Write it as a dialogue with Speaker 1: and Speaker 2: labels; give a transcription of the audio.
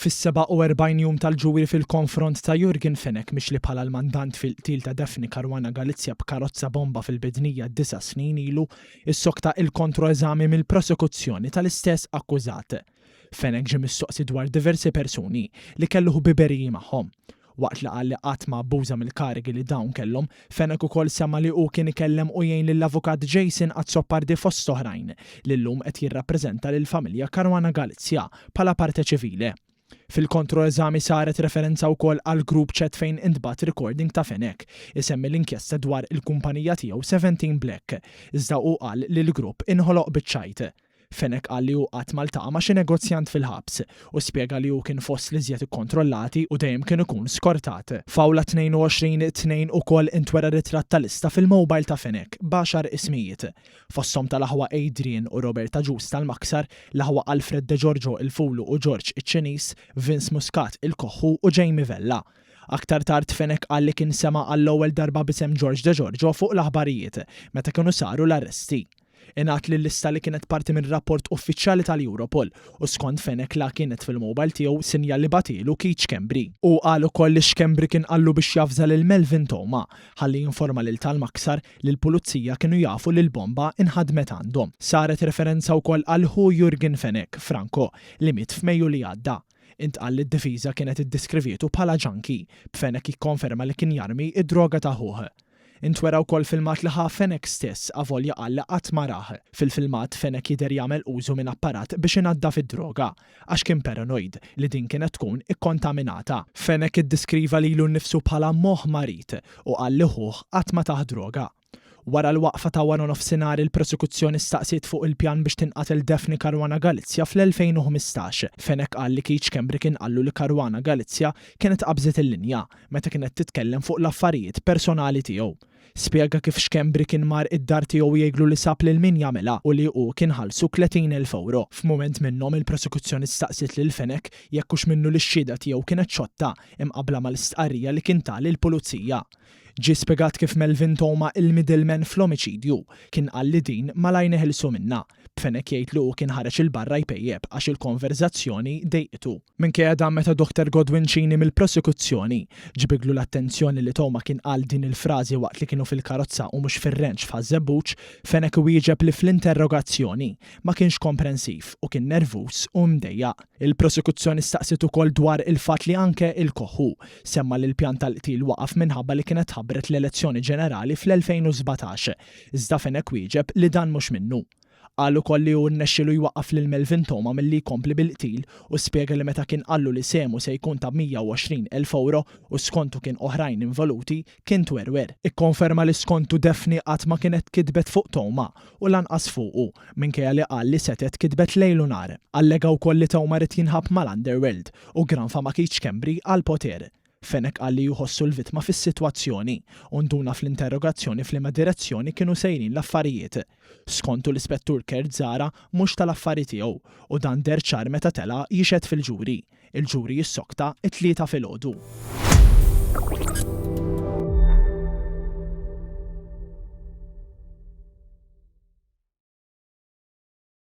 Speaker 1: Fis-47 jum tal-ġuri fil-konfront ta' Yorgen Fenech mixli bħala l-mandant fil-qtil ta' Daphne Caruana Galizia b'karozza bomba fil-Bidnija disa' snin ilu, issokta il-kontroeżami mill-prosekuzzjoni tal-istess akkużat. Fenech ġie mistoqsi dwar diversi persuni li kellu ħbiberiji magħhom. Waqt li qal li qatt ma abbuża mill-karigi li dawn kellhom, Fenech ukoll semma li hu kien ikellem u jgħin lill-Avukat Jason Azzopardi fost oħrajn, li llum qed jirrappreżenta lill-familja Caruana Galizia bħala parte civile. Fil-kontroeżami saret referenza wkoll għal group chat fejn intbagħat recording ta' Fenech isemmi l-inkjesta dwar il-kumpanija tiegħu Seventeen Black, iżda hu qal li l-grupp inħoloq biċ-ċajt. Fenech qal li hu qatt ma ltaqa' ma' xi negozjant fil-ħabs u spjega li hu kien fost l-iżjed ikkontrollati u dejjem kien ikun skortat. F'Awla 22 Tnejn ukoll intwera ritratt ta' lista fil-mobile ta' Fenech b'għaxar ismijiet. Fosthom tal-aħwa Adrian u Robert Agius tal-Maksar, l-aħwa Alfred Degiorgio il-Fulu u George iċ-Ċiniż, Vince Muscat il-Koħħu u Jamie Vella. Aktar tard Fenech qal li kien sema' għall-ewwel darba b'isem George Degiorgio fuq l-aħbarijiet meta kienu saru l-arresti. Ingħad li l-lista li kienet parti minn rapport uffiċjali tal-Europol u skont Fenech la kienet fil-mobile tiegħu sinjal li bagħtielu Keith Schembri. Hu qal ukoll li Schembri kien qallu biex javża lil Melvin Theuma ħalli jinforma lil tal-Maksar li l-pulizija kienu jafu li l-bomba inħadmet għandhom. Saret referenza wkoll għal ħu Yorgen Fenech, Franco, li miet f'Mejju li għadda. Intqal li d-difiża kienet iddiskrivietu bħala junkie, b'Fenech jikkonferma li kien jarmi d-droga ta' ħuh. Intwera wkoll filmat li ħa Fenech stess avolja qal li qatt ma rah. Fil-filmat Fenech jidher jagħmel użu minn apparat biex inaddaf id-droga, għax kien paranoid li din kienet tkun ikkontaminata. Fenech iddiskriva lilu nnifsu bħala moħħ marid u qal li ħuh qatt ma tah droga. Wara l-waqfa ta' waranofsinhar il-prosekuzzjoni staqsiet fuq il-pjan biex tinqatel Daphne Caruana Galizia fl-2015. Fenech qal li Keith Schembri kien qallu li Caruana Galizia kienet qabżet il-linja meta kienet titkellem fuq l-affarijiet personali tiegħu. Spjega kif Schembri kien mar id-dar tiegħu jgħidlu li sab lil min jagħmilha u li hu kien ħallsu 30,000 ewro. F'mument minnhom il-prosekuzzjoni staqsiet lil Fenech jekk hux minnu li x-xhieda tiegħu kienet xotta imqabbla mal-istqarrija li kien ta lill-pulizija. Ġie spjegat kif Melvin Theuma il-middleman fl-omiċidju, kien qal li din malajr neħilsu minnha, b'Fenech jgħid li hu kien ħareġ 'il barra jpejjep għax il-konverżazzjoni dejqitu. Minkejja dan meta Dottor Godwin Cini mill-prosekuzzjoni ġbidlu l-attenzjoni li Theuma kien qal din il-frażi waqt li kienu fil-karozza u mhux fir-ranch f'Ħaż-Żebbuġ, Fenech iwieġeb li fl-interrogazzjoni ma kienx komprensiv u kien nervuż u mdejjaq. Il-prosekuzzjoni staqsiet ukoll dwar il-fatt li anke il-Koħħu semma li l-pjan tal-qtil waqaf minħabba li kienet tħabbret l-elezzjoni ġenerali fl-2017, iżda Fenech wieġeb li dan mhux minnu. Qal ukoll li hu rnexxielu jwaqqaf lil Melvin Theuma milli jkompli bil-qtil u spjega li meta kien qallu li sehmu se jkun ta' 120,000 ewro u skontu kien oħrajn involuti, kien twerwer. Ikkonferma li skontu Daphne qatt ma kienet kitbet fuq Theuma u lanqas fuqu, minkejja li qal li setgħet kitbet lejl u nhar. Allega wkoll li Theuma ried jinħabb mal-underworld u ggranfa ma' Keith Schembri għall-poter. Fenech qal li jħossu l-vittma fis-sitwazzjoni u nduna fl-interrogazzjoni f'liema direzzjoni kienu sejrin l-affarijiet. Skontu l-Ispettur Kurt Zahra mhux tal-affari tiegħu u dan deher ċar meta tela' jixhed fil-ġuri. Il-ġuri jissokta t-Tlieta filgħodu.